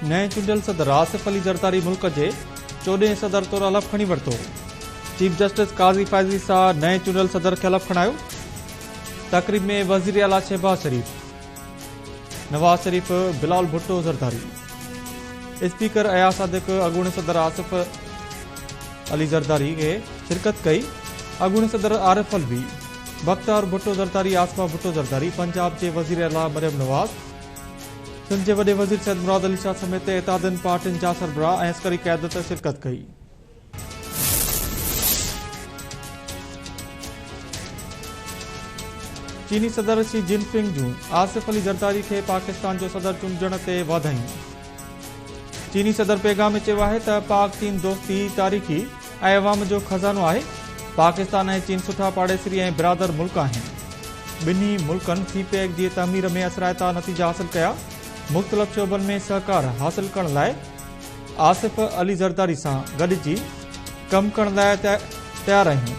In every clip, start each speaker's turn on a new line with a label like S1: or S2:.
S1: نئين چونڊيل صدر آصف علي زرداري ملڪ جي چوڏهين صدر طور حلف کڻي ورتو. چيف جسٽس قاضي فائز عيسيٰ نئين چونڊيل صدر کي حلف کڻايو. تقريب ۾ وزيراعليٰ شهباز شريف، نواز شريف، بلاول ڀٽو زرداري، اسپيڪر اياز صادق، اڳوڻي صدر آصف علي زرداري کي شرڪت ڪئي. اڳوڻي صدر عارف علوي، بختاور ڀٽو زرداري، آصفه ڀٽو زرداري، پنجاب جي وزيراعليٰ مريم نواز، سنڌ جي وڏي وزير سيد مراد علي شاهه سميت اتحادين پارٽين جا سربراهه ۽ عسڪري قيادت شرڪت ڪئي. چيني صدر شي جن پنگ جون آصف علي زرداري کي پاڪستان جو صدر چونڊجڻ تي واڌايون. چيني صدر پيغام ۾ چيو آهي ته پاڪ چين دوستي تاريخي ۽ عوام جو خزانو آهي، پاڪستان ۽ چين سٺا پاڙيسري ۽ برادر ملڪ آهن. ٻنهي ملڪن سي پيڪ جي تعمير ۾ اثرائتا نتيجا حاصل ڪيا، مختلف شعبن ۾ سهڪار حاصل ڪرڻ لاء آصف علي زرداري سان گڏجي ڪم ڪرڻ لاء تيار آهيون.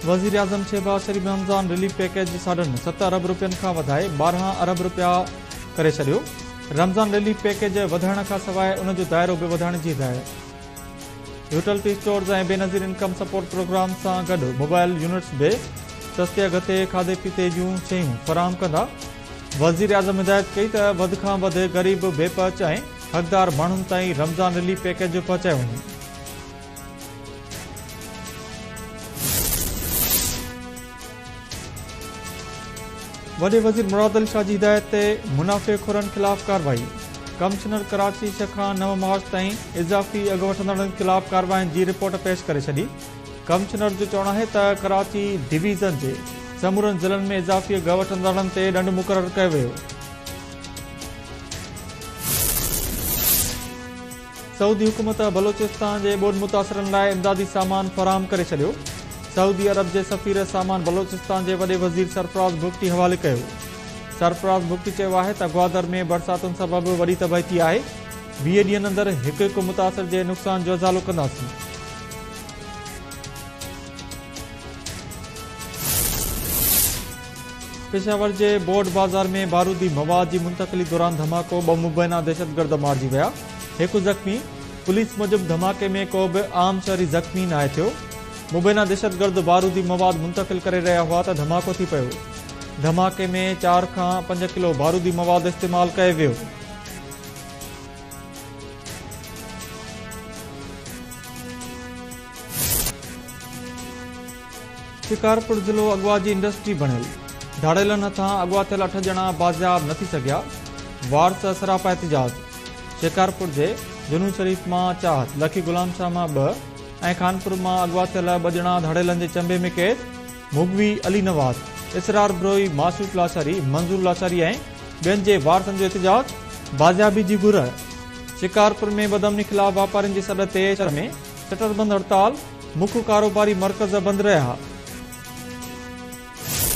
S1: وزيراعظم شهباز شريف رمضان رليف پيڪيج ساڍن ست ارب رپين کان وڌائي 12 ارب رپيا ڪري ڇڏيو، رمضان رليف پيڪيج وڌائڻ کانسواء ان جو دائرو به وڌائڻ جي هدايت. Utility stores ۽ Benazir income support programme سان گڏ موبائل يونٽس به سستي اگهه تي کاڌي پيتي جون شيون فراهم ڪندا. وزيراعظم هدايت ڪئي ته وڌ کان وڌ غريب، بي پهچ ۽ حقدار ماڻهن تائين رمضان رليف پيڪيج پهچايو وڃي. وڏي وزير مراد علي شاهه جي هدايت تي منافعي خورن خلاف ڪارروائي، ڪمشنر ڪراچي 6 کان 9 مارچ تائين اضافي اگهه وٺندڙن خلاف ڪارروائين جي رپورٽ پيش ڪري ڇڏي. ڪمشنر جو چوڻ آهي ته ڪراچي ڊويزن جي سمورن ضلعن ۾ اضافي اگهه وٺندڙن تي ڏنڊ مقرر ڪيو ويو. سعودي حڪومت بلوچستان جي ٻوڏ متاثرن لاء امدادي سامان فراهم ڪري ڇڏيو، سعودي عرب جي سفير سامان بلوچستان جي وڏي وزير سرفراز بگٽي حوالي ڪيو. سرفراز بگٽي چيو آهي ته گوادر ۾ برساتن سبب وڏي تباهي ٿي آهي، 20 ڏينهن اندر هڪ هڪ متاثر جي نقصان جو ازالو ڪنداسين. پشاور جي بورڊ بازار ۾ بارودي مواد جي منتقلي دوران ڌماڪو، ٻه مبينا دهشتگرد مارجي ويا، هڪ زخمي، پوليس موجب ڌماڪي ۾ ڪو به عام شهري زخمي ناهي ٿيو، مبينا دهشتگرد بارودي مواد منتقل ڪري رهيا هئا ته ڌماڪو ٿي پيو، ڌماڪي ۾ 4 کان 5 ڪلو بارودي مواد استعمال ڪيو ويو. شڪارپور ضلعو اغوا جي انڊسٽري بڻيل، ڌاڙيلن هٿان اغوا ٿيل 8 ڄڻا بازياب نه ٿي سگهيا، وارث سراپا احتجاج، شڪارپور جي جنون شريف مان 4، لکي غلام شاهه مان 2 ۽ خانپور مان اغوا ٿيل 2 ڄڻا ڌاڙيلن جي چنبي ۾ قيد، مغوي علي نواز، اسرار بروهي، معشوق لاشاري، منظور لاشاري ۽ ٻين جي وارثن جو احتجاج، بازيابي جي گهر. شڪارپور ۾ بدامني خلاف واپارين جي سڏ تي شهر ۾ شٽر بند هڙتال، مک ڪاروباري مرڪز بند رهيا.